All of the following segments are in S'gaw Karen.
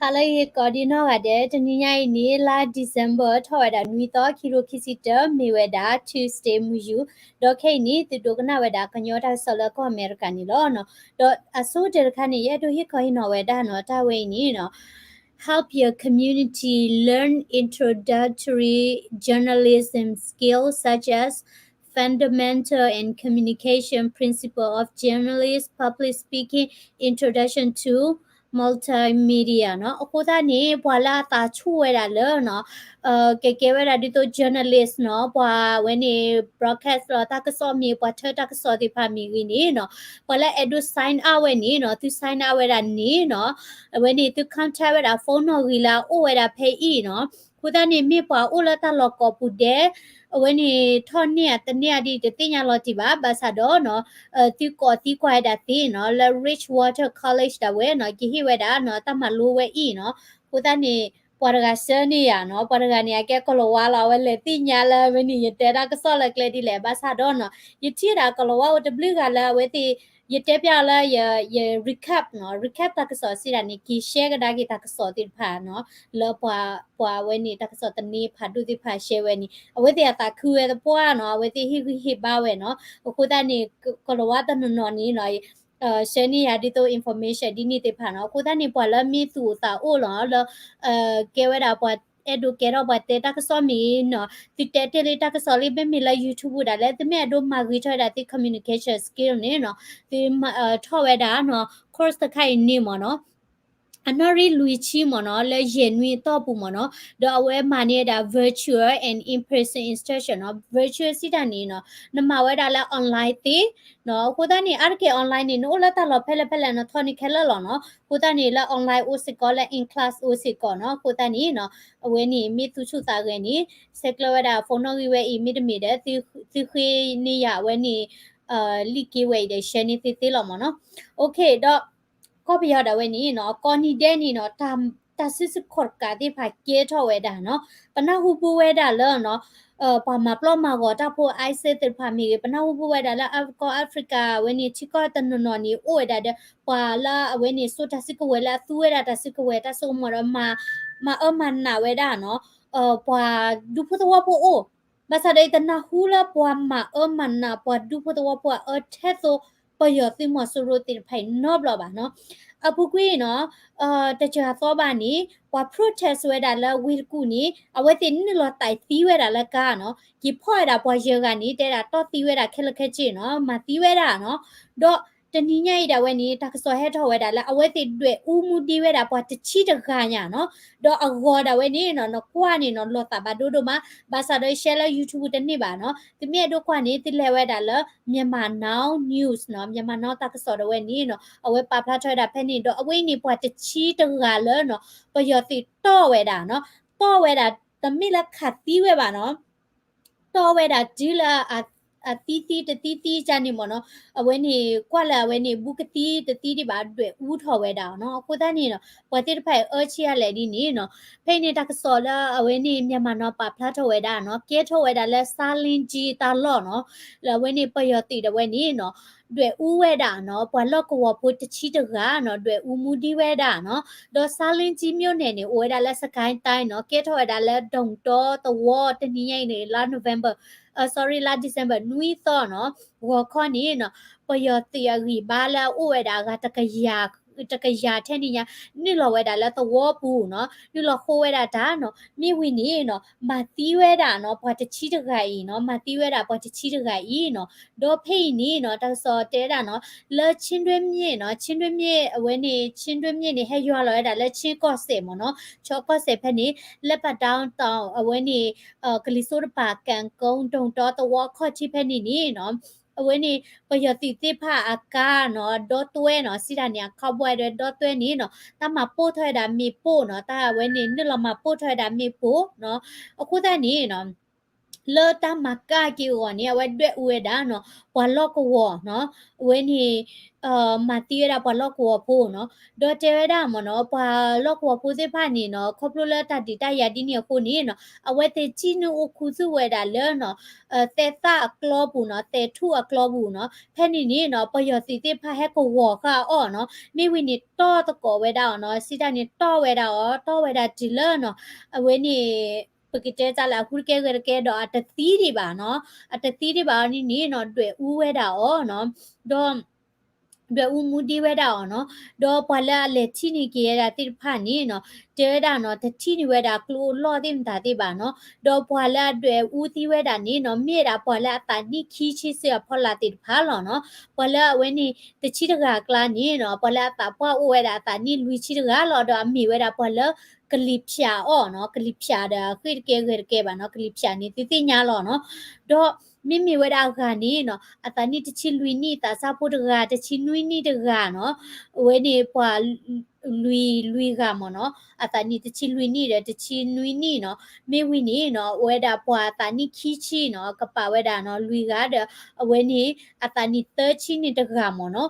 ဟါလၢအဂ့ၤကိးဒံနီၢ်ဂၤဒဲး, တနံၤညါအံၤန့ၣ် လါ December ထီၣ်ဝဲဒၣ်နွံသီ ခံကထိခံဆံတၢ မ့ၢ်ဝဲဒၣ် Tuesday မုၢ်ယူၤ, ဒီးခဲအံၤန့ၣ် သုဒိကနၣ်ဝဲဒၣ်ကညီတၢ်ကစီၣ်လၢကီၢ်အမဲရကၤန့ၣ်လီၤ. ဒီးအဆိကတၢၢ်တခါန့ၣ် ယအဲၣ်ဒိးဟ့ၣ်ခီဟ့ၣ်နီၤဝဲဒၣ်နီၤ တၢ်ဝဲအံၤန့ၣ်နီၤ Help your community learn introductory journalism skills such as fundamental and communication principle of journalist public speaking introduction to multimedia နီၤ. အဃိသတးန့ၣ် ပှၤလၢအသးဆူၣ်ဝဲဒၣ်လၢနီၤ ကဲကဲဝဲဒၣ်ဒ်သိး journalist နီၤ, ပှၤဝဲန့ၣ် broadcast လီၤတၢ်ကစီၣ်မ့ၢ် ပှၤထၢတၢ်ကစီၣ်သ့ၣ်တဖၣ်မ့ၢ်ဂ့ၤန့ၣ်နီၤ, ပှၤလၢအဲၣ်ဒိး sign up ဝဲန့ၣ်နီၤ, သု sign up ဝဲဒၣ်န့ၣ်နီၤ, အဝဲန့ၣ်သု contact ဝဲဒၣ် phone နီၣ်ဂံၢ်လၢအအိၣ်ဝဲဒၣ်ဖဲအံၤနီၤ. အဃိသတးန့ၣ် မ့ၢ်ပှၤအိၣ်လၢတၢ်လီၢ်ကိးပူၤဒဲး အဝဲန့ၣ်ထီၣ်န့ၢ်ဧါတန့ၢ်ဧါဒ်တသ့ၣ်ညါလီၤတံၢ်ဘၣ်, ဘၣ်ဆၣ်ဒီးနီၤ သုကိးသံကွၢ်ဝဲဒၣ်သ့နီၤ လၢ Ridgewater College ဒၣ်ဝဲနီၤ ကဟ့ၣ်ဝဲဒၣ်နီၤ တၢ်မၤလိဝဲအံၤနီၤ. အဃိသတးန့ၣ် ပှၤတဂၤဆှၢန့ၢ်ယၤနီၤ, ပှၤတဂၤန့ၣ် အကဲကီၤလၤဝါလီၤ, အဝဲလဲၤသ့ၣ်ညါလၢအဝဲန့ၣ် ယတဲတၢ်ကစီၣ်လၢကျဲဒ်လဲၣ်, ဘၣ်ဆၣ်ဒီးနီၤ ယထံၣ်ဒၣ်ကီၤလၤဝါအိၣ်တဘျုးဂၤလၢအဝဲသ့ၣ် ယတဲပျီလၢယ recap နီၤ, recap တၢ်ကစီၣ်စံးဒၣ်န့ၣ် က့ၤ share ကဒါက့ၤတၢ်ကစီၣ်သ့ၣ်တဖၣ်နီၤ, လၢပှၤ ပှၤအဝဲန့ၣ် တၢ်ကစီၣ်သန့ဖးဒိၣ်သ့ၣ်တဖၣ် share ဝဲန့ၣ် အဝဲသ့ၣ်အသးခုဝဲသပှၢ်နီၤ, အဝဲသ့ၣ်ဟ့ၣ်ဂံၢ်ဟ့ၣ်ဘါဝဲနီၤ. အဃိသတးန့ၣ် ကီၤလၤဝါတနီၤနီၤန့ၣ်နီၤ ဆှၢန့ၢ်ယၤဒ်သိး information ဒ်န့ၣ်သ့ၣ်တဖၣ်နီၤ. အဃိသတးန့ၣ် ပှၤလၢမ့ၢ်သူၣ်အိၣ်သးအိၣ်လီၤ လၢ ကဲဝဲဒၣ်ပှၤအဲၣ်ဒိးကဲထီၣ်ပှၤတဲတၢ်ကစီၣ်မ့ၢ်နီၤ, သုတဲတ့ၢ်လံတၢ်ကစီၣ်လံ မ့မ့ၢ်လၢ YouTube ဒၣ်လဲာ် သုမ့ၢ်အဲၣ်ဒိးမၤဂ့ၤထီၣ်ဝဲဒၣ်သု communication skill န့ၣ်နီၤ, သုထီၣ်ဝဲဒၣ်နီၤ course တခါအံၤန့ၣ်မ့ၢ်နီၤ အနီၣ်ရံၣ်လွံၢ်ဆံမ့ၢ်နီၤ လၢယဲၢ်နွံအတီၢ်ပူၤမ့ၢ်နီၤ, ဒီးအဝဲမၤန့ၢ်ဝဲဒၣ် virtual and in-person instruction နီၤ. Virtual စံးတၢ်န့ၣ်နီၤ နမၤဝဲဒၣ်လၢ online သ့နီၤ. အဃိသတးန့ၣ် အါတက့ၢ် online န့ၣ် နအိၣ်လၢတၢ်လီၢ်ဖဲလဲၣ်ဖဲလဲၣ် နထီၣ်န့ၢ်ခဲလၢာ်လီၤနီၤ. အဃိသတးန့ၣ် လၢ online အိၣ်စ့ၢ်ကီး လၢ in class အိၣ်စ့ၢ်ကီးနီၤ. အဃိသတးန့ၣ်နီၤ အဝဲန့ၣ်မ့ၢ်သူၣ်ဆူၣ်သးဂဲၤန့ၣ် ဆဲးကျၢဝဲဒၣ် phone နီၣ်ဂံၢ်ဝဲအံၤ မ့တမ့ၢ်ဒီး သုဃ့န့ၢ်ယၤအဝဲန့ၣ် လံာ်က့ဝဲအံၤဒီး share န့ၢ်သ့သ့လီၤမ့ၢ်နီၤ. OK ဒီး ကီၢ်ပယီၤဒၣ်ဝဲန့ၣ်နီၤ ကိးနံၤဒဲးန့ၣ်နီၤ တၢ် တၢ်စုဆူၣ်ခီၣ်တကးသ့ၣ်တဖၣ်ကဲထီၣ်ဝဲဒၣ်နီၤ. ပနၢ်ဟူပူဝဲဒၣ်လၢနီၤ ပှၤမၤပျီမၤဂီၤတၢ်ဖိ ISIS သ့ၣ်တဖၣ်မ့ၢ်ဂ့ၤ, ပနၢ်ဟူပူဝဲဒၣ်လၢ ကီၢ် Africa ဝဲန့ၣ် ထံကီၢ်တနီၤနီၤန့ၣ် အိၣ်ဝဲဒၣ်ဒီး ပှၤလၢအဝဲန့ၣ် စိာ်တၢ်စုကဝဲၤ လၢအသူဝဲဒၣ်တၢ်စုကဝဲၤ တၢ်စိကမီၤဒီး မၤအၢမၤနးဝဲဒၣ်နီၤ ပှၤဒူဖိသဝီဖိအိၣ်. ဘၣ်ဆၣ်ဒီးယတနၢ်ဟူလၢပှၤမၤအၢမၤနး ပှၤဒူဖိသဝီဖိအအၢထဲသိး ပယီၤသုးမီၤစိရိၤသ့ၣ်တဖၣ်အံၤနီတဘျီဘၣ်နီၤ. အပူၤကွံာ်နီၤ တစှၤသီဘၣ်န့ၣ် ပှၤ protest ဝဲဒၣ်လၢဝ့ၢ်တကူၣ်န့ၣ် အဝဲသ့ၣ်နုာ်လီၤသံဝဲဒၣ်လၢကါနီၤ, က့ၤဖီၣ်ဝဲဒၣ်ပှၤယဲၢ်ဂၤန့ၣ် တဲဒၣ်တီၢ်သံဝဲဒၣ်ခဲလၢာ်ခဲဆ့နီၤ, မၤသံဝဲဒၣ်နီၤ. ဒီးတနံၤညါအံၤဒၣ်ဝဲန့ၣ် တၢ်ကစီၣ်ဟဲထီၣ်ဝဲဒၣ်လၢ အဝဲသ့ၣ်ဒွဲၣ်အူမူဒံးဝဲဒၣ်ပှၤတဆံတဂၤညါနီၤ. ဒီးအဂီၤဒၣ်ဝဲန့ၣ်နီၤ နကွၢ်န့ၣ်နီၤ လီၤသးဘၣ်ဒိဒိၣ်မး, ဘၣ်ဆၣ်ဒီး share လၢ YouTube တန့ၢ်ဘၣ်နီၤ. သုမ့ၢ်အဲၣ်ဒိးကွၢ်န့ၣ် သုလဲၤဝဲဒၣ်လၢ Myanmar Now News နီၤ, Myanmar Now တၢ်ကစီၣ်ဒၣ်ဝဲန့ၣ်နီၤ အဝဲပာ်ဖျါထီၣ်ဝဲဒၣ်ဖဲန့ၣ် ဒီးအဝဲအံၤန့ၣ် ပှၤတဆံတဂၤလၢနီၤ ပယီၤသုးတီၢ်ဝဲဒၣ်နီၤ, တီၢ်ဝဲဒၣ် တမ့ၢ်လၢခးသံဝဲဘၣ်နီၤ တီၢ်ဝဲဒၣ်တုၤလၢ အသံသံတသံသံကန့ၣ်မ့ၢ်နီၤ, အဝဲန့ၣ် ကွၢ်လၢအဝဲန့ၣ် ဘူးကသံတသံဒံးဘၣ် ဒွဲၣ်အူထီၣ်ဝဲဒၣ်နီၤ. အဃိသတးန့ၣ်နီၤ ပှၤသ့ၣ်တဖၣ်အံၤအၢဆံးအါလဲၣ်ဒ်န့ၣ်နီၤ, ဖဲအံၤန့ၣ် တၢ်ကစီၣ်လၢအဝဲန့ၣ် Myanmar Now ပာ်ဖျါထီၣ်ဝဲဒၣ်နီၤ, ကဲထီၣ်ဝဲဒၣ်လၢ ဆါလ့ကၠံတၢ်လီၢ်နီၤ, လၢအဝဲန့ၣ် ပယီၤသုးဒၣ်ဝဲန့ၣ်နီၤ ဒွဲၣ်အူဝဲဒၣ်နီၤ, ပှၤလီၢ်ကဝီၤဖိတဆံတဂၤနီၤ ဒွဲၣ်အူမူဒံးဝဲဒၣ်နီၤ. ဒီးဆါလ့ကၠံမြို့နယ်န့ၣ် အိၣ်ဝဲဒၣ်လၢ စစ်ကိုင်းတိုင်း နီၤ, ကဲထီၣ်ဝဲဒၣ်လၢ ဒိၣ်တီသဝီ တနံၤညါအံၤန့ၣ် လါ November, sorry လါ December နွံသီနီၤ, ဂီၤခီန့ၣ်နီၤ ပယီၤသုးအဂံၢ်ဘါလၢအအိၣ်ဝဲဒၣ်အဂၤ တကယၤထဲန့ၣ်ညါ နုာ်လီၤဝဲဒၣ်လၢသဝီပူၤနီၤ, နုာ်လီၤဃိဝဲဒၣ်တၢ်နီၤ, မ့ၢ်ဝံၤန့ၣ်နီၤ မၤသံဝဲဒၣ်နီၤ ပှၤတဆံတဂၤအံၤနီၤ, မၤသံဝဲဒၣ်ပှၤတဆံတဂၤအံၤနီၤ. ဒီးဖဲအံၤန့ၣ်နီၤ တၢ်ကစီၣ်တဲဒၣ်နီၤ လၢ ချင်းတွင်းမြစ် နီၤ, ချင်းတွင်းမြစ် အဝဲန့ၣ် ချင်းတွင်းမြစ် န့ၣ် ဟဲယွၤလီၤဝဲဒၣ်လၢ ချင်းကီၢ်စဲၣ်မ့ၢ်နီၤ, ချင်းကီၢ်စဲၣ်ဖဲန့ၣ် လက်ပံတောင်း အဝဲန့ၣ် ကလံၤစိးတပၤ ကၣ်ကုန်း ဒိၣ်တီသဝီအခီၣ်ထံးဖဲန့ၣ်န့ၣ်နီၤ အဝဲန့ၣ် ပယီၤသုးသ့ၣ်တဖၣ်အကါနီၤ ဒီတွဲနီၤ စံးတၢ်န့ၣ် အခီဘိဒီးဒီတွဲန့ၣ်နီၤ တၢ်မၤပိၢ်ထီၣ်ဝဲဒၣ်မ့ၣ်ပိၢ်နီၤ, တၢ်အဝဲန့ၣ် နုာ်လီၤမၤပိၢ်ထီၣ်ဝဲဒၣ်မ့ၣ်ပိၢ်နီၤ, အဃိသတးန့ၣ်နီၤ လၢတၢ်မၤကၢ်က့ၤအဂီၢ်န့ၣ် အဝဲဒွဲၣ်အူဝဲဒၣ်နီၤ ပှၤလီၢ်ကဝီၤနီၤ, အဝဲန့ၣ် မၤသံဝဲဒၣ်ပှၤလီၢ်ကဝီၤဖိနီၤ, ဒီးတဲဝဲဒၣ်မ့ၢ်နီၤ ပှၤလီၢ်ကဝီၤဖိသ့ၣ်တဖၣ်န့ၣ်နီၤ ခီဖျိလၢတၢ်ဒုးတၢ်ယၤဒ်န့ၣ်အဃိန့ၣ်နီၤ အဝဲသ့ၣ်စံၣ်နုာ်အိၣ်ခူသူၣ်ဝဲဒၣ်လၢနီၤ သဲးသၣ်အကျီပူၤနီၤ သဲးထူၣ်အကျီပူၤနီၤ, ဖဲန့ၣ်န့ၣ်နီၤ ပယီၤသုးသ့ၣ်တဖၣ်ဟဲကဝီၤဃာ်အီၤနီၤ, မ့ၢ်ဝံၤန့ၣ်တီၢ်သကိးဝဲဒၣ်အီၤနီၤ, စံးတၢ်န့ၣ်တီၢ်ဝဲဒၣ်အီၤ တီၢ်ဝဲဒၣ်တုၤလၢနီၤ အဝဲန့ၣ် ပကတဲတၢ်လၢအဟူတကဲဂဲၤတကဲဒီးအတသံဒံးဘၣ်နီၤ, အတသံဒံးဘၣ်အီၤန့ၣ်န့ၣ်နီၤ ဒွဲၣ်အူဝဲဒၣ်အီၤနီၤ, ဒီး ဒွဲၣ်အူမူဒံဝဲဒၣ်အီၤနီၤ, ဒီးပှၤလၢအလဲၤထံၣ်န့ၢ်က့ၤဝဲဒၣ်သ့ၣ်တဖၣ်န့ၣ်နီၤ တဲဝဲဒၣ်နီၤ တထံၣ်န့ၢ်ဝဲဒၣ်ကျိအလီၢ်သ့ၣ်မတၤသ့ၣ်ဘၣ်နီၤ, ဒီးပှၤလၢအဒွဲၣ်အူသံဝဲဒၣ်န့ၣ်နီၤ မ့ၢ်ဝဲဒၣ်ပှၤလၢအသးနံၣ်ခံဆံစ့ၢ်အဖီလာ်သ့ၣ်တဖၣ်လီၤနီၤ, ပှၤလၢအဝဲန့ၣ် တဆံတဂၤအကျါန့ၣ်နီၤ ပှၤလၢအသးပှၢ်အိၣ်ဝဲဒၣ်အသးနံၣ်လွံၢ်ဆံတဂၤလီၤ, ဒီးအမ့ၢ်ဝဲဒၣ်ပှၤလၢ ကလံၤဖၠးအီၤနီၤ, ကလံၤဖၠးဒီးအဃ့ၢ်တကဲဂဲၤတကဲဘၣ်နီၤ, ကလံၤဖၠးန့ၣ်သုသ့ၣ်ညါလီၤနီၤ, ဒီးမ့မ့ၢ်ဝဲဒၣ်အဂၤန့ၣ်နီၤ အသးနံၣ်တဆံလွံၢ်နံၣ် သးစၢ်ဖိတဂၤ တဆံနွံနံၣ်တဂၤနီၤ, အဝဲန့ၣ်ပှၤ လွံၢ်လွံၢ်ဂၤမ့ၢ်နီၤ, အသးနံၣ်တဆံလွံၢ်နံၣ်ဒီးတဆံနွံနံၣ်နီၤ, မ့ၢ်ဝံၤန့ၣ်နီၤ အဝဲဒၣ်ပှၤအသးနံၣ်ခံဆံနီၤ ကပာ်ဝဲဒၣ်နီၤ လွံၢ်ဂၤဒီး အဝဲန့ၣ် အသးနံၣ်သၢဆံန့ၣ်တဂၤမ့ၢ်နီၤ,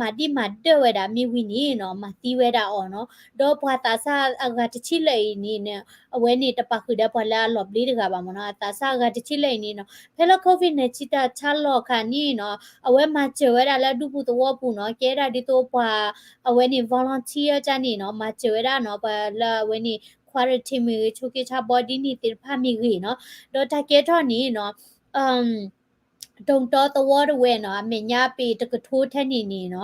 မၤဒံၣ်မၤဒၢၣ်ဝဲဒၣ် မ့ၢ်ဝံၤန့ၣ်နီၤ မၤသံဝဲဒၣ်အီၤနီၤ, ဒီးပှၤသးစၢ်အဂၤတဆံလၢာ်အံၤန့ၣ် အဝဲန့ၣ်တပာ်ဃုာ်ဒီးပှၤလၢအလီၤဘျ့တဂၤဘၣ်မ့ၢ်နီၤ, အသးစၢ်အဂၤတဆံလၢာ်အံၤန့ၣ်နီၤ ဖဲလၢ COVID nineteen တၢ်ဆါလီၤခါန့ၣ်နီၤ အဝဲမၤစၢၤဝဲဒၣ်လၢဒူပူၤသဝီပူၤနီၤ, ကဲဒၣ်ဒ်သိးပှၤ အဝဲန့ၣ် volunteer တၢ်န့ၣ်နီၤ မၤစၢၤဝဲဒၣ်နီၤ ပှၤလၢအဝဲန့ၣ် quarantine မ့ၢ်ဂ့ၤ ဆိးက့ဆါဘီဒ်န့ၣ်သ့ၣ်တဖၣ်မ့ၢ်ဂ့ၤနီၤ, ဒီးတၢ်ကဲထီၣ်န့ၣ်နီၤ တိၤတီသဝီတဝဲနီၤ အမဲာ်ညါပ့ၤတကထိထဲန့ၣ်န့ၣ်နီၤ,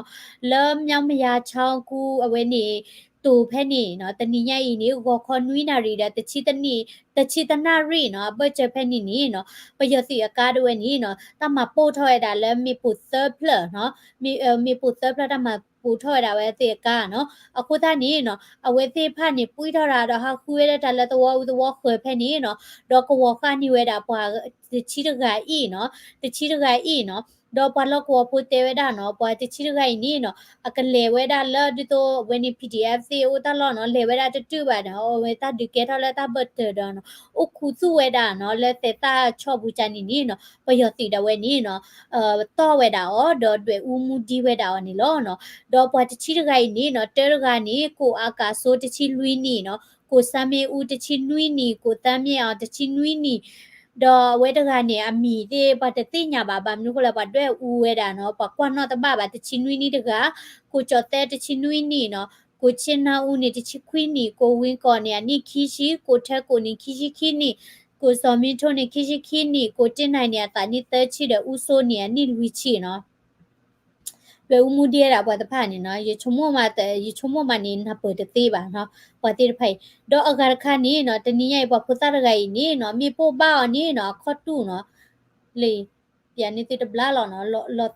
လၢ မြောင်းမြ ချောင်းကူ အဝဲန့ၣ် တိၤဖဲန့ၣ်နီၤ တနံၤညါအံၤန့ၣ် ဂီၤခီနွံနၣ်ရံၣ်ဒီး တဆံတနံၣ် တဆံတနၣ်ရံၣ်နီၤ အဘၢၣ်စၢၤဖဲန့ၣ်န့ၣ်နီၤ ပယီၤသုးအကါတဝဲန့ၣ်နီၤ တၢ်မၤပိၢ်ထီၣ်ဝဲဒၣ်လၢမ့ၣ်ပိၢ်သၢဖျၢၣ်နီၤ, မ့ၣ်ပိၢ်သၢဖျၢၣ်တၢ်မၤပိၢ်ထီၣ်ဝဲဒၣ်ဝဲသ့ၣ်အကါနီၤ, အဃိသတးန့ၣ်နီၤ အဝဲသ့ၣ်တဖၣ်န့ၣ် ပှံၢ်ထီၣ်တၢ်ဒီးဟးဃုဝဲဒၣ်တၢ်လၢသဝီအူသဝီဃၢၤဖဲန့ၣ်နီၤ, ဒီးကဝီၤဃာ်န့ၢ်ဝဲဒၣ်ပှၤတဆံတဂၤအံၤနီၤ, တဆံတဂၤအံၤနီၤ, ဒီးပှၤလီၢ်ကဝီၤဖိတဲဝဲဒၣ်နီၤ ပှၤတဆံတဂၤအံၤန့ၣ်နီၤ အကလဲၤဝဲဒၣ်လၢဒ်သိးအဝဲန့ၣ် PDF သ့ၣ်အိၣ်တၢ်လီၢ်နီၤ လဲၤဝဲဒၣ်တတုာ်ဘၣ်ဒီး အဝဲတၢ်ဒုးကဲထီၣ်လၢတၢ်ဘၢၣ်တၢၢ်ဒီးနီၤ အိၣ်ခူသူၣ်ဝဲဒၣ်နီၤ လၢသဲးသၣ်ဆီၣ်ပူၤကန့ၣ်န့ၣ်နီၤ ပယီၤသုးဒၣ်ဝဲန့ၣ်နီၤ တီၢ်ဝဲဒၣ်အီၤ ဒီးဒွဲၣ်အူမူဒံဝဲဒၣ်အီၤန့ၣ်လီၤနီၤ, ဒီးပှၤတဆံတဂၤအံၤန့ၣ်နီၤ တၢတဂၤန့ၣ် ကိးအါကးစိတဆံလွံၢ်နံၣ်နီၤ, ကိးစၢ်မ့ၣ်အူတဆံနွံနံၣ်, ကိးသၢမ့ၣ်အီၤတဆံနွံနံၣ်, ဒီးအဝဲတဂၤန့ၣ် အမံၤသ့ၣ်ပှၤတသ့ၣ်ညါဘၣ် ဘၣ်မနုၤဃိလဲၣ် ပှၤဒွဲၣ်အူဝဲဒၣ်နီၤ ပှၤကွၢ်နီၣ်တဘၣ်ဘၣ် တဆံနွံနံၣ်တဂၤ, ကိးကၠီၤသဲတဆံနွံနံၣ်နီၤ, ကိးဆ့နၢအူန့ၣ်တဆံခွံနံၣ်, ကိးဝံကီၢ်န့ၣ်အနံၣ်ခံဆံ, ကိးထဲကိးန့ၣ်ခံဆံခံနံၣ်, ကိးစီၤမံထိန့ၣ်ခံဆံခံနံၣ်, ကိးတ့ၢ်နၤန့ၣ် အသးနံၣ်သၢဆံဒီး အူစိန့ၣ်အနံၣ်လွံၢ်ဆံနီၤ ဒွဲၣ်အူမူဒံဝဲဒၣ်ပှၤတဖၣ်န့ၣ်နီၤ ယဆိကမိၣ်မး ယဆိကမိၣ်မးန့ၣ် နၢ်ပၢၢ်တသ့ဘၣ်နီၤ ပှၤသ့ၣ်တဖၣ်အံၤ, ဒီးအဂၤတခါန့ၣ်နီၤ တနံၤညါအံၤ ပှၤဖိသၣ်တဂၤအံၤန့ၣ်နီၤ မ့ၣ်ပိၢ်ဘၣ်အီၤန့ၣ်နီၤ အခီၣ်တူာ်နီၤ လၢ ပျးန့ၢ်သုတဘျါလီၤနီၤ လီ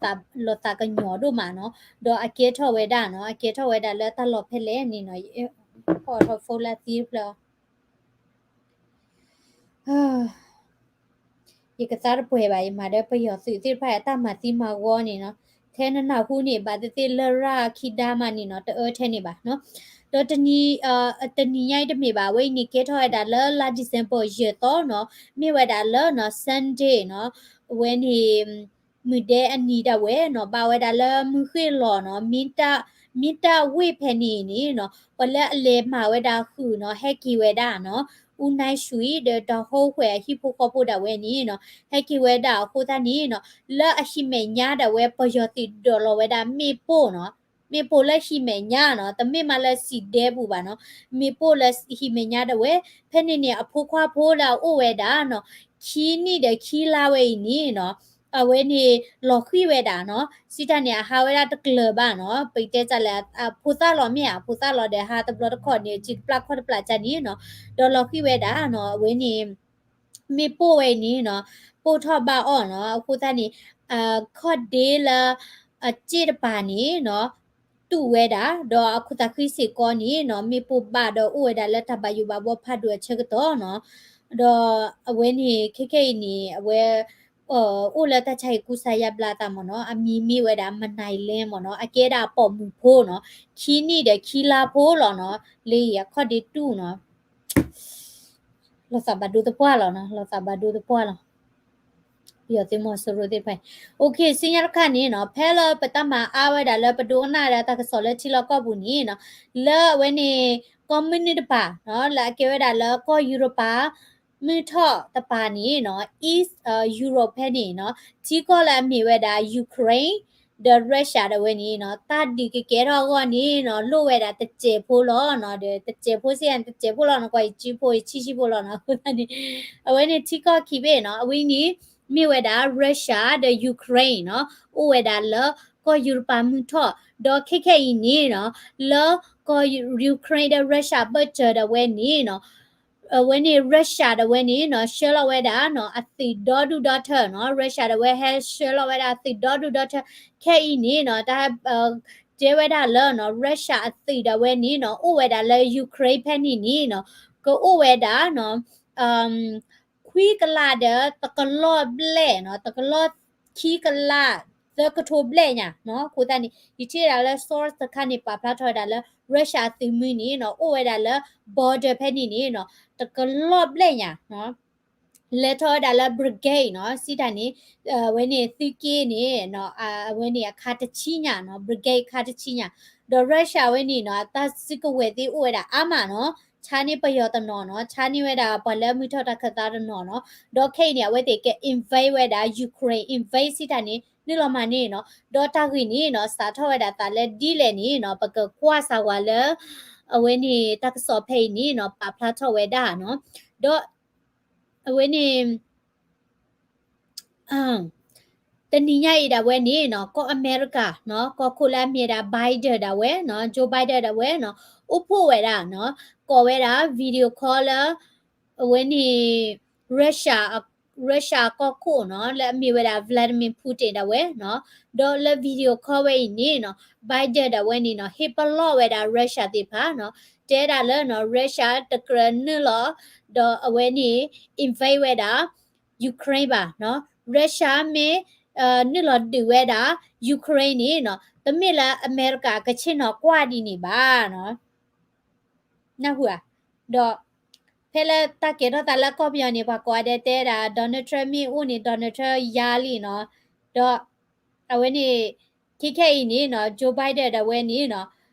ၤသးကညီၤဒိၣ်မးနီၤ ဒီးအကဲထီၣ်ဝဲဒၣ်နီၤ အကဲထီၣ်ဝဲဒၣ်လၢတၢ်လီၢ်ဖဲလဲၣ်န့ၣ်နီၤ အီၣ်ထီၣ်ဖိလၢသံတဖျၢၣ် ယကသါတပှဲၤဘၣ် ယမၤဒီးပယီၤသုးသ့ၣ်တဖၣ်အတၢ်မၤသံမၤဂီၤန့ၣ်နီၤ ထဲနနၢ်ဟူန့ၣ် ဘၣ်သ့ၣ်သ့ၣ်လရာ်ခံဒါမးန့ၣ်နီၤ တအၢထဲန့ၣ်ဘၣ်နီၤ ဒီးတနံၤ တနံၤညါအံၤတမ့ၢ်ဘၣ် အဝဲအံၤန့ၣ် ကဲထီၣ်ဝဲဒၣ်လၢလါ December ယဲၢ်သီနီၤ မ့ၢ်ဝဲဒၣ်လၢနီၤ Sunday နီၤ အဝဲန့ၣ် မုၢ်ဒဲအနံၤဒၣ်ဝဲနီၤ ဘၣ်ဝဲဒၣ်လၢမုၢ်ဃ့ၢ်လီၤနီၤ မ့ၢ်တၢ်ဝ့ၢ်ဖဲန့ၣ်န့ၣ်နီၤ ပှၤလၢအလဲၤမၤဝဲဒၣ်ဃုာ်နီၤ ဟဲက့ၤဝဲဒၣ်နီၤ အူနၢ်ဆှံဒီး ဒီးဟီၣ်ဝဲအဟံၣ်ဖိဃီဖိဒၣ်ဝဲန့ၣ်နီၤ ဟဲက့ၤဝဲဒၣ်အဃိသတးန့ၣ်နီၤ လၢအဟံၣ်မဲာ်ညါဒၣ်ဝဲ ပယီၤသုးဒိးလီၤဝဲဒၣ်မ့ၣ်ပိၢ်နီၤ မ့ၣ်ပိၢ်လၢဟံၣ်မဲာ်ညါနီၤ တမ့ၢ်မးလၢစံၣ်ဒဲပူၤဘၣ်နီၤ မ့ၣ်ပိၢ်လၢဟံၣ်မဲာ်ညါဒၣ်ဝဲ ဖဲန့ၣ်န့ၣ် အဖိခွါဖိလၢအအိၣ်ဝဲဒၣ်နီၤ ခံနံၣ်ဒီးခံလါဝဲအံၤန့ၣ်နီၤ အဝဲန့ၣ် လီၤဃံၣ်ဝဲဒၣ်နီၤ စံးတၢ်န့ၣ် အဟးဝဲဒၣ်တကျၢၤဘၣ်နီၤ ပတဲတၢ်လၢ အဖိသၣ်လီၤမ့ၢ်ဧါ အဖိသၣ်လီၤဒီး ဟးတဘျီတခီၣ်န့ၣ် စံၣ်တပျၢ်ခီၣ်တပျၢ်ကန့ၣ်နီၤ ဒီးလီၤဃံၣ်ဝဲဒၣ်နီၤ အဝဲန့ၣ် မ့ၣ်ပိၢ်ဝဲအံၤန့ၣ်နီၤ ပိၢ်ထီၣ်ဘၣ်အီၤနီၤ အဃိသတးန့ၣ် ခီၣ်ဒ့လၢ အစ့ၣ်တပၤန့ၣ်နီၤ တူၢ်ဝဲဒၣ် ဒီးအခိၣ်သးဃံစ့ၢ်ကီးန့ၣ်နီၤ မ့ၣ်ပိၢ်ဘၣ်ဒီးအိၣ်ဝဲဒၣ်လၢတၢ်ဘၣ်ယိၣ်ဘၣ်ဘှီဖးဒိၣ်အဆၢကတီၢ်နီၤ ဒီးအဝဲန့ၣ် ခဲခဲအံၤန့ၣ် အဝဲ အိၣ်လၢတၢ်ဆါဟံၣ်ကူစါယါဘျါအသးမ့ၢ်နီၤ အမံၤမ့ၢ်ဝဲဒၣ် မနၤလ့မ့ၢ်နီၤ အကဲဒၣ်အပိာ်မုၣ်ဖိနီၤ ခံနံၣ်ဒီးခံလါဖိလီၤနီၤ လၢအခီၣ်ဒ့တူၢ်နီၤ လီၤသးဘၣ်ဒိသပှၢ်လီၤနီၤ, လီၤသးဘၣ်ဒိသပှၢ်လီၤ. ပယီၤသုးမီၤစိရိၤသ့ၣ်တဖၣ်အံၤ, OK, ဆူညါတခါန့ၣ်နီၤ, ဖဲလၢပတၢ်မၤအါဝဲဒၣ်လၢပဒိကနၣ်ဝဲဒၣ်တၢ်ကစီၣ်လၢထံလီၢ်ကီၢ်ပူၤန့ၣ်နီၤ, လၢအဝဲန့ၣ် ကီၢ်မုၢ်နုာ်တပၤနီၤ, လၢအကဲဝဲဒၣ်လၢကီၢ်ယူရပၤ မုၢ်ထီၣ်တပၤန့ၣ်နီၤ, East, အဲ Europe ဖဲန့ၣ်နီၤ, ထံကီၢ်လၢအမ့ၢ်ဝဲဒၣ် Ukraine ဒီး Russia ဒၣ်ဝဲန့ၣ်နီၤ, တၢ်ဒုးကကဲထီၣ်အဂီၢ်န့ၣ်နီၤ, လိၣ်ဝဲဒၣ်တစဲးဖိလီၤနီၤ, ဒီးတစဲးဖိစ့ၢ် တစဲးဖိလီၤနီၤ, ကွၢ်အံၤ ဆံဖိယဆံဆံဖိလီၤနီၤ, အဃိသတးန့ၣ် အဝဲန့ၣ်ထံကီၢ်ခံဘ့ၣ်နီၤ, အဝဲန့ၣ် မ့ၢ်ဝဲဒၣ် Russia ဒီး Ukraine နီၤ, အိၣ်ဝဲဒၣ်လၢကီၢ်ယူရပၤမုၢ်ထီၣ်, ဒီးခဲခဲအံၤန့ၣ်နီၤ, လၢကီၢ် Ukraine ဒီး Russia ဘၢၣ်စၢၤဒၣ်ဝဲန့ၣ်နီၤ, အဝဲန့ၣ် Russia ဒၣ်ဝဲန့ၣ်နီၤ, ဆှၢလီၤဝဲဒၣ်နီၤ, အသုးဒီဒူၣ်ဒီထၢနီၤ, Russia ဒၣ်ဝဲဟဲဆှၢလီၤဝဲဒၣ်အသုးဒီဒူၣ်ဒီထၢ, ခဲအံၤန့ၣ်နီၤ, တၢ် တဲဝဲဒၣ်လၢနီၤ, Russia အသုးဒၣ်ဝဲန့ၣ်နီၤ, အိၣ်ဝဲဒၣ်လၢ Ukraine ဖဲန့ၣ်န့ၣ်နီၤ, ကအိၣ်ဝဲဒၣ်နီၤ, ခွံကလးဒီးတကလီၢ်ဘျဲၣ်နီၤ, တကလီၢ်ခံကလး သၢကထိဘျဲၣ်ညါနီၤ, အဃိသတးန့ၣ် ယထံၣ်ဒၣ်လၢ source တခါန့ၣ် ပာ်ဖျါထီၣ်ဝဲဒၣ်လၢ Russia အသုးမုၢ်န့ၣ်နီၤ, အိၣ်ဝဲဒၣ်လၢ border ဖဲန့ၣ်န့ၣ်နီၤ, တကလီၢ်ဘျဲၣ်ညါနီၤ လဲၤထီၣ်ဝဲဒၣ်လၢ brigade နီၤ, စံးတၢ်န့ၣ်, အဝဲန့ၣ်သုးက့န့ၣ်နီၤ, အဝဲန့ၣ်အခါတဆံညါနီၤ, brigade အခါတဆံညါ, ဒီး Russia ဝဲန့ၣ်နီၤ, တၢ်စုကဝဲၤသ့ၣ်အိၣ်ဝဲဒၣ်အါမးနီၤ, ဆါန့ၢ်ပယီၤတနီၤနီၤ, ဆါန့ၢ်ဝဲဒၣ်ပှၤလၢအမုၢ်ထီၣ်တၢ်ခၢၣ်သးတနီၤနီၤ, ဒီးခဲအံၤန့ၣ် အဝဲသ့ၣ်က invade ဝဲဒၣ် Ukraine, invade စံးတၢ်န့ၣ် နုာ်လီၤမၤန့ၢ်နီၤ, ဒီးတၢ်ဂ့ၢ်န့ၣ်နီၤ, စးထီၣ်ဝဲဒၣ်သးလၢဒ်လဲၣ်န့ၣ်နီၤ, ပကကွၢ်စၢၤဝဲလၢ အဝဲန့ၣ်တၢ်ကစီၣ်ဖဲအံၤန့ၣ်နီၤ, ပာ်ဖျါထီၣ်ဝဲဒၣ်နီၤ, ဒီး အဝဲန့ၣ် တနံၤညါအံၤဒၣ်ဝဲန့ၣ်နီၤ, ကီၢ်အမဲရကၤနီၤ, ကီၢ်ခိၣ်လၢအမ့ၢ်ဒၣ် Biden ဒၣ်ဝဲနီၤ, Joe Biden ဒၣ်ဝဲနီၤ, အိၣ်ဖှိၣ်ဝဲဒၣ်နီၤ, ကိးဝဲဒၣ် video call လၢ အဝဲန့ၣ် Russia, Russia ကီၢ်ခိၣ်နီၤ, လၢအမ့ၢ်ဝဲဒၣ် Vladimir Putin ဒၣ်ဝဲနီၤ, ဒီးလၢ video call ဝဲအံၤန့ၣ်နီၤ, Biden ဒၣ်ဝဲန့ၣ်နီၤ, ဟ့ၣ်ပလီၢ်ဝဲဒၣ် Russia သ့ၣ်တဖၣ်နီၤ, တဲဒၣ်လၢနီၤ, Russia တကြၢးနုာ်လီၤ, ဒီးအဝဲန့ၣ် invade ဝဲဒၣ် Ukraine ဘၣ်နီၤ, Russia မ့ၢ် နုာ်လီၤဒုးဝဲဒၣ် Ukraine န့ၣ်နီၤ, တမ့ၢ်လၢအမဲရကၤကဆ့ၣ်နီၤကွၢ်ဒ်န့ၣ်ဘၣ်နီၤ. နၢ်ဟူဧါ. ဒီး ဖဲလၢတၢ်ကဲထီၣ်သးလၢကီၢ်ပယီၤန့ၣ် ပှၤကိးဂၤဒဲးတဲဒၣ် Donald Trump မ့ၢ်အိၣ်န့ၣ် Donald Trump ယါလံနီၤ. ဒီး အဝဲန့ၣ် ခဲခဲအံၤန့ၣ်နီၤ Joe Biden ဒၣ်ဝဲန့ၣ်နီၤ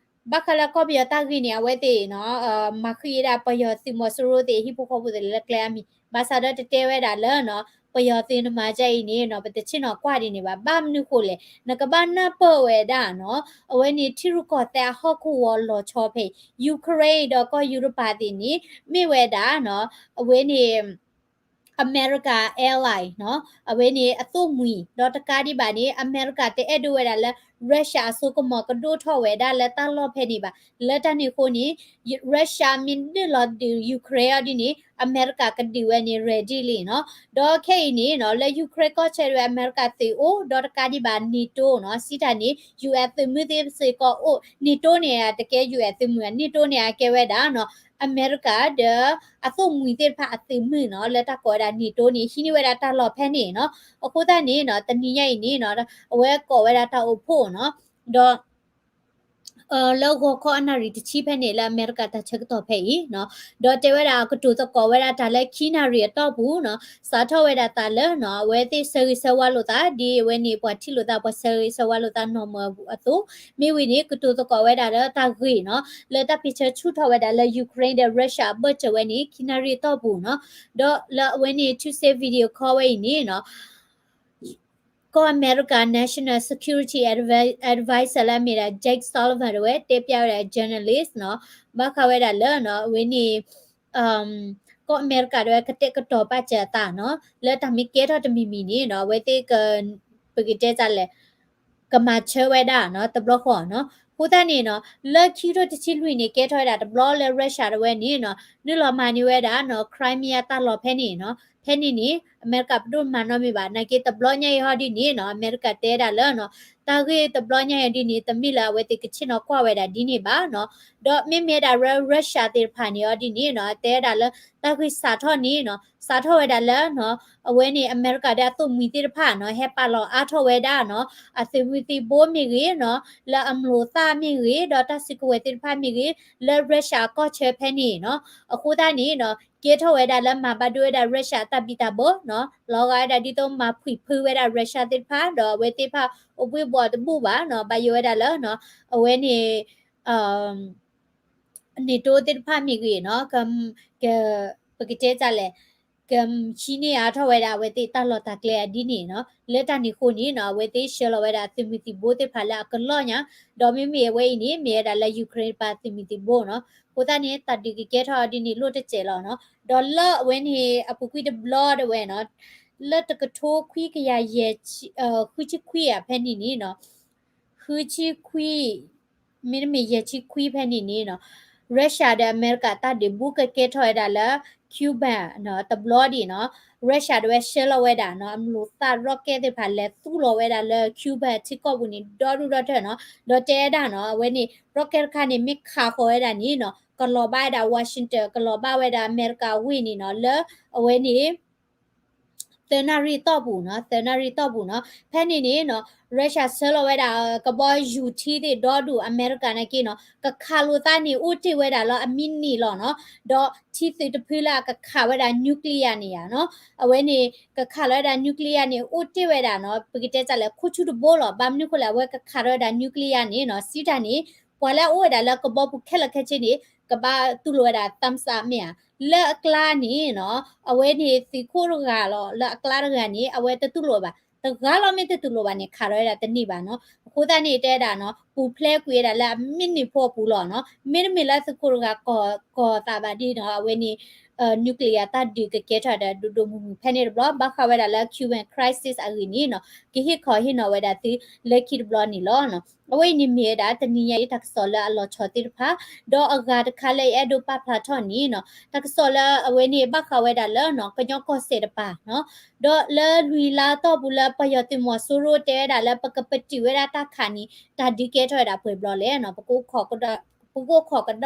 ဘၣ်ဃးလၢကီၢ်ပယီၤတၢ်ဂ့ၢ်န့ၣ် အဝဲသ့ၣ်နီၤ မၤဃံးဒၣ်ပယီၤသုးမီၤစိရိၤသ့ၣ် ဟံၣ်ဖိဃီဖိသ့ၣ်လၢကျဲအါမံၤ ဘၣ်ဆၣ်ဒီးတတဲဝဲဒၣ်လၢနီၤ ပယီၤသုးနမၤဒ်အံၤန့ၣ်နီၤ ပတဆ့ၣ်နီၤကွၢ်ဒ်န့ၣ်ဘၣ်. ဘၣ်မနုၤဃိလဲၣ် နကဘၣ်နၢ်ပၢၢ်ဝဲဒၣ်နီၤ အဝဲန့ၣ်ထံရူၢ်ကီၢ်သဲးအဟီၣ်ကဝီၤလီၤဆီဖဲအံၤ Ukraine ဒီးကီၢ်ယူရပၤသ့ၣ်န့ၣ် မ့ၢ်ဝဲဒၣ်နီၤ အဝဲန့ၣ် အမဲရကၤ ally နီၤ အဝဲန့ၣ်အသိၣ်မှံၤ ဒီးတကးဒံးဘၣ်န့ၣ် အမဲရကၤတအဲၣ်ဒိးဝဲဒၣ်လၢ Russia အစိကမီၤကဒိၣ်ထီၣ်ဝဲဒၣ်လၢတၢ်လီၢ်ဖဲန့ၣ်ဘၣ်. လၢတၢ်န့ၣ်အဃိန့ၣ် Russia မ့ၢ်နုာ်လီၤဒုး Ukraine အီၤဒ်န့ၣ် အမဲရကၤကဒုးဝဲန့ၣ် ready လံနီၤ. ဒီးခဲအံၤန့ၣ်နီၤ လၢ Ukraine ကီၢ်ဆၢဒၣ်ဝဲအမဲရကၤသုးအိၣ် ဒီးတကးဒံးဘၣ် NATO နီၤ စံးတၢ်န့ၣ် UN သုးမုၢ်သ့ၣ်စ့ၢ်ကီးအိၣ် NATO န့ၣ် တကဲ UN သုးမုၢ် NATO န့ၣ် အကဲဝဲဒၣ်နီၤ အမဲရကၤဒီးအသိၣ်မှံၤသ့ၣ်တဖၣ်အသုးမုၢ်နီၤ လၢတၢ်ကိးဝဲဒၣ် NATO န့ၣ် ဟံးန့ၢ်ဝဲဒၣ်တၢ်လီၢ်ဖဲန့ၣ်နီၤ. အဃိသတးန့ၣ်နီၤ တနံၤညါအံၤန့ၣ်နီၤ အဝဲကိးဝဲဒၣ်တၢ်အိၣ်ဖှိၣ်နီၤ ဒီး လၢဂီၤခီအနၣ်ရံၣ်တဆံဖဲန့ၣ် လၢအမဲရကၤတၢ်ဆၢကတီၢ်ဖဲအံၤနီၤ ဒီးတဲဝဲဒၣ်ကတိၤသကိးဝဲဒၣ်တၢ်လၢခံနၣ်ရံၣ်အတီၢ်ပူၤနီၤ စးထီၣ်ဝဲဒၣ်သးလၢနီၤ အဝဲသ့ၣ်ဆၢဂ့ၤဆၢဝါလိာ်သး ဒ်အဝဲန့ၣ် ပှၤထံၣ်လိာ်သး ပှၤဆၢဂ့ၤဆၢဝါလိာ်သးနီၢ်မၢအသိး မ့ၢ်ဝံၤန့ၣ် ကတိၤသကိးဝဲဒၣ်လၢတၢ်ဂ့ၢ်နီၤ လၢတၢ်ဖံးဆၢဆူၣ်ထီၣ်ဝဲဒၣ်လၢ Ukraine ဒီး Russia အဘၢၣ်စၢၤဝဲန့ၣ် ခံနၣ်ရံၣ်အတီၢ်ပူၤနီၤ ဒီးလၢအဝဲန့ၣ် Tuesday video call ဝဲအံၤန့ၣ်နီၤ ကီၢ်အမဲရကၤ National Security Advi- Advisor လၢအမ့ၢ်ဒၣ် Jake Sullivan ဒၣ်ဝဲ တဲပျးဝဲဒၣ် journalist နီၤ ဘၣ်ဃးဝဲဒၣ်လၢနီၤ အဝဲန့ၣ် ကီၢ်အမဲရကၤဒၣ်ဝဲကတဲာ်ကတီၤပာ်စၢၤအသးနီၤ လၢတၢ်မ့ၢ်ကဲထီၣ်တမံၤမံၤန့ၣ်နီၤ အဝဲသ့ၣ်က ပကတဲတၢ်လဲၣ် ကမၤဆၢဝဲဒၣ်နီၤ တဘျီဃီနီၤ အဃိသတးန့ၣ်နီၤ လၢခံကထိတဆံလွံၢ်န့ၣ် ကဲထီၣ်ဝဲဒၣ်တဘျီလၢ Russia ဒၣ်ဝဲန့ၣ်နီၤ နုာ်လီၤမၤန့ၢ်ဝဲဒၣ်နီၤ Crimea တၢ်လီၢ်ဖဲန့ၣ်နီၤ ဖဲန့ၣ်န့ၣ် အမဲရကၤပဒိၣ်မၤနီတမံၤဘၣ် နာ်က့တဘျီညါအံၤဟီဒ်န့ၣ်နီၤ အမဲရကၤတဲဒၣ်လၢနီၤ တၢ်ဂ့ၢ်တဘျီညါအံၤဒ်န့ၣ် တမ့ၢ်လၢအဝဲသ့ၣ်ကဆ့ၣ်နီၤကွၢ်ဝဲဒၣ်ဒ်န့ၣ်ဘၣ်နီၤ ဒီးမ့မ့ၢ်ဒၣ်လၢ Russia သ့ၣ်တဖၣ်န့ၣ်အီၤဒ်န့ၣ်နီၤ တဲဒၣ်လၢ တၢ်ဂ့ၢ်စးထီၣ်န့ၣ်နီၤ စးထီၣ်ဝဲဒၣ်လၢနီၤ အဝဲန့ၣ် အမဲရကၤဒီးအသိၣ်မှံၤသ့ၣ်တဖၣ်နီၤ ဟဲပာ်လီၤအါထီၣ်ဝဲဒၣ်နီၤ အသုးမုၢ်သံၣ်ဘိမ့ၢ်ဂ့ၤနီၤ လၢအမျိာ်သၣ်မ့ၢ်ဂ့ၤ ဒီးတၢ်စုကဝဲၤသ့ၣ်တဖၣ်မ့ၢ်ဂ့ၤ လၢ Russia အကီၢ်ဆၢဖဲန့ၣ်နီၤ အဃိသတးန့ၣ်နီၤ ကဲထီၣ်ဝဲဒၣ်လၢမၤဘၣ်ဒိဝဲဒၣ် Russia အတၢ်ဘံၣ်တၢ်ဘၢနီၤ, လီၤဂာ်ဝဲဒၣ်ဒ်သိးမၤဖှံဖုဝဲဒၣ် Russia သ့ၣ်တဖၣ် ဒီးအဝဲသ့ၣ်တဖၣ်အိၣ်ဘှံးဘှီးတဘူၣ်ဘၣ်နီၤ, ဘၣ်ယိၣ်ဝဲဒၣ်လၢ အဝဲန့ၣ် NATO သ့ၣ်တဖၣ်မ့ၢ်ဂ့ၤနီၤ, ပကတဲတၢ်လဲၣ်, ကဟံးန့ၢ်အါထီၣ်ဝဲဒၣ်အဝဲသ့ၣ်တၢ်လီၢ်တၢ်ကျဲအဒ်န့ၣ်နီၤ, လၢတၢ်န့ၣ်အဃိန့ၣ်နီၤ အဝဲသ့ၣ်ဆှၢလီၤဝဲဒၣ်သုးမုၢ်သံၣ်ဘိသ့ၣ်တဖၣ်လၢအကလီၢ်ညါ, ဒီးမ့မ့ၢ်အဝဲအံၤန့ၣ် မ့ၢ်ဝဲဒၣ်လၢ Ukraine တပၤသုးမုၢ်သံၣ်ဘိနီၤ, အဃိသတးန့ၣ် တၢ်ဒုးကကဲထီၣ်အဒ်န့ၣ်လိၣ်တစဲးလီၤနီၤ, ဒီးလၢအဝဲန့ၣ်အပူၤကွံာ်တဘျီဒၣ်ဝဲနီၤ, လၢတကထိခွံကယၤယဲၢ်ဆံ ဃုဆံခွံအဖဲန့ၣ်န့ၣ်နီၤ ဃုဆံခွံ မ့တမ့ၢ်ယဲၢ်ဆံခွံဖဲန့ၣ်န့ၣ်နီၤ, Russia ဒီးအမဲရကၤတၢ်ဒုးဘူးကကဲထီၣ်ဝဲဒၣ်လၢ Cuba နီၤ, တဘျီဒံးနီၤ, Russia ဒီးဝဲဆှၢလီၤဝဲဒၣ်နီၤ အမျိာ်သၣ် rocket သ့ၣ်တဖၣ်လဲၤသူၣ်လီၤဝဲဒၣ်လၢ Cuba ထံကီၢ်ပူၤန့ၣ် ဒီဒူၣ်ဒီထၢနီၤ, ဒီးတဲဝဲဒၣ်နီၤ အဝဲန့ၣ် rocket တခါန့ၣ် မ့ၢ်ခးဃီၤဝဲဒၣ်န့ၣ်နီၤ ကလီၤဘၣ်ဝဲဒၣ် Washington ကလီၤဘၣ်ဝဲဒၣ်အမဲရကၤဝ့ၢ်န့ၣ်နီၤ လၢအဝဲန့ၣ် သၢနၣ်ရံၣ်တီၢ်ပူၤနီၤ, သၢနၣ်ရံၣ်တီၢ်ပူၤနီၤ, ဖဲန့ၣ်န့ၣ်နီၤ Russia ဆှၢလီၤဝဲဒၣ် ကဘီယူၤထံသ့ၣ်ဒီဒူၣ် အမဲရကၤနာ်က့နီၤ ကခးလိာ်သးန့ၣ် အိၣ်တ့ၢ်ဝဲဒၣ်လၢအမံးနံးလီၤနီၤ, ဒီးထံသုးတဖုလၢအကခးဝဲဒၣ် nuclear န့ၣ်ယါနီၤ, အဝဲန့ၣ် ကခးလီၤဝဲဒၣ် nuclear န့ၣ် အိၣ်တ့ၢ်ဝဲဒၣ်နီၤ ပကတဲတၢ်လဲၣ် ခိၣ်ဆူၣ်တဘိလီၤ, ဘၣ်မနုၤအဃိလဲၣ် အဝဲကခးထီၣ်ဝဲဒၣ် nuclear န့ၣ်နီၤ စံးတၢ်န့ၣ် ပှၤလၢအအိၣ်ဝဲဒၣ်လၢကဘီပူၤခဲလၢာ်ခဲဆ့န့ၣ် ကဘၣ်တူၢ်လိာ်ဝဲဒၣ် thumbs up မ့ၢ်ဧါ, လၢအကျါန့ၣ်နီၤ အဝဲန့ၣ်သုးခိၣ်တဂၤလီၤ လၢအကျါတဂၤန့ၣ် အဝဲတတူၢ်လိာ်ဘၣ်, တဂၤလီၤမ့ၢ်တတူၢ်လိာ်ဘၣ်န့ၣ် ခးထီၣ်ဝဲဒၣ်တန့ၢ်ဘၣ်နီၤ, အဃိသတးန့ၣ်တဲဝဲဒၣ်နီၤ ပူၤဖျဲးကွံာ်ဝဲဒၣ်လၢအမံးနံးဖိအပူၤလီၤနီၤ, မ့တမ့ၢ်လၢသုးခိၣ်တဂၤကီၤသးဘၣ်ဒ်နီၤ အဝဲန့ၣ် nuclear တၢ်ဒုးကကဲထီၣ်ဒီးဒိၣ်ဒိၣ်မုၢ်မုၢ် ဖဲန့ၣ်တဘျီ ဘၣ်ဃးဝဲဒၣ်လၢ Cuban crisis အဂ့ၢ်န့ၣ်နီၤ ကဟ့ၣ်ခီဟ့ၣ်နီၤဝဲဒၣ်သုလၢခံတဘျီန့ၣ်လီၤ. အဝဲအံၤန့ၣ်မ့ၢ်ဝဲဒၣ်တနံၤညါအံၤတၢ်ကစီၣ်လၢအလီၤဆီသ့ၣ်တဖၣ်, ဒီးအဂၤတခါလၢယအဲၣ်ဒိးပာ်ဖျါထီၣ်န့ၣ်နီၤ တၢ်ကစီၣ်လၢအဝဲန့ၣ်ဘၣ်ဃးဝဲဒၣ်လၢနီၤ ကညီကီၢ်စဲၣ်တပၤနီၤ, ဒီးလၢလွံၢ်လါတီၢ်ပူၤလၢပယီၤသုးမီၤစိရိၤတဲဝဲဒၣ်လၢပကပတုာ်ဝဲဒၣ်တၢ်ခးန့ၣ် တၢ်ဒုးကဲထီၣ်ဝဲဒၣ်ပှဲၤဘျီလဲၣ်နီၤ, ပကအိၣ်ခိးကဒီး ပကအိၣ်ခိးကဒီး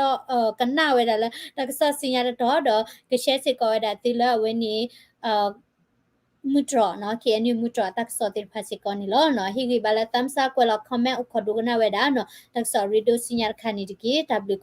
ကနၣ်ဝဲဒၣ်လၢတၢ်ကစီၣ်ဆူညါတတီၤဒီး ကshareစ့ၢ်ကီးဝဲဒၣ်သုလၢအဝဲန့ၣ် မုၢ်တြီၢ်နီၤ ခ့ၣ်အဲၣ်ယူၣ် မုၢ်တြီၢ်တၢ်ကစီၣ်သ့ၣ်တဖၣ်စ့ၢ်ကီးန့ၣ်လီၤ. ဟ့ၣ်ဂံၢ်ဘါလၢ thumbs up ကွဲးလီၤ comment အိၣ်ခိးဒိကနၣ်ဝဲဒၣ်နီၤ တၢ်ကစီၣ်ရ့ဒိၣ်ဆူညါတခါန့ၣ်တက့ၢ်. တၢ်ဘျုးကီး